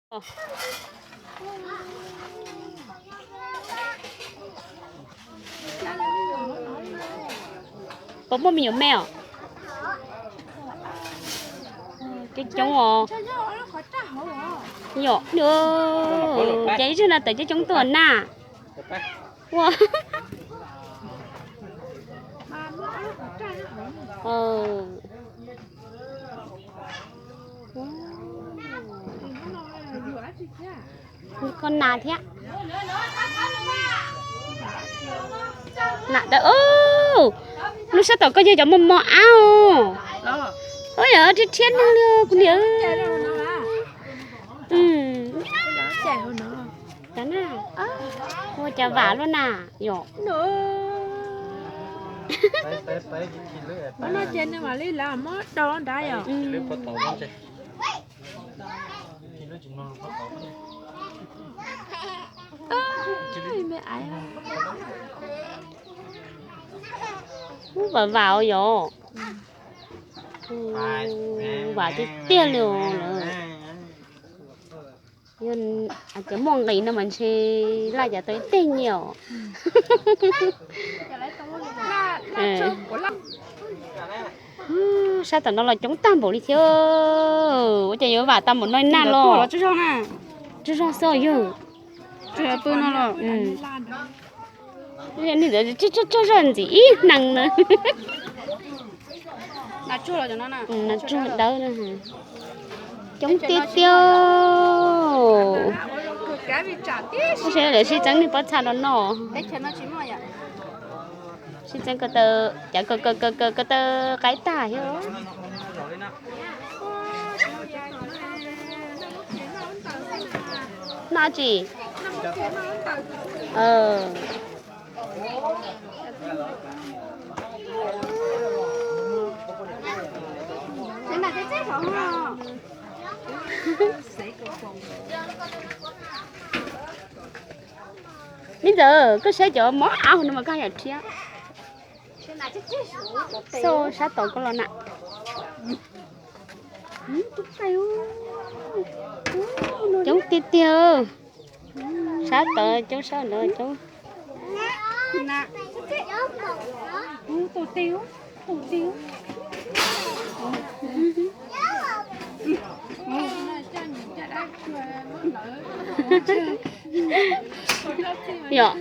Puas muaj me nyuam me os? Coob coob os. Yom, ces ib zaug no tawm coob coob tuaj na. Ua. Koj nas thiab. Nas dawb. Lub sab tom koj yog cov mos mos ab. Ua yog rhiab rhiab neeg li kuv niam. Ua cas vam luaj na yom. Ub, vam vam yom. Vam tiag tiag li os. Yog cov muaj nqis no mas ntshe laj cas tau ib teg nyiaj os. Sab tom no los coob tag npaum li thiab. Ua cas yuav vam tau npaum no na los. Tsaug zog xwb yog. Tsaug zog ntxim ib hneev na. Tsaug dawb. Coob tiag tiag. Ub, seb lawv sib txeeb niag pob txha no noj. Sib txeeb ko taw, cav ko ko ko ko taw qaib tag thiab. Noj tsi? Me ntxawm, koj saib cov mos ab no mas koj yam rhiab. Xauj sab tod koj los na. Coob tiag tiag. Sab tod coob, sab ntawd coob. Yom.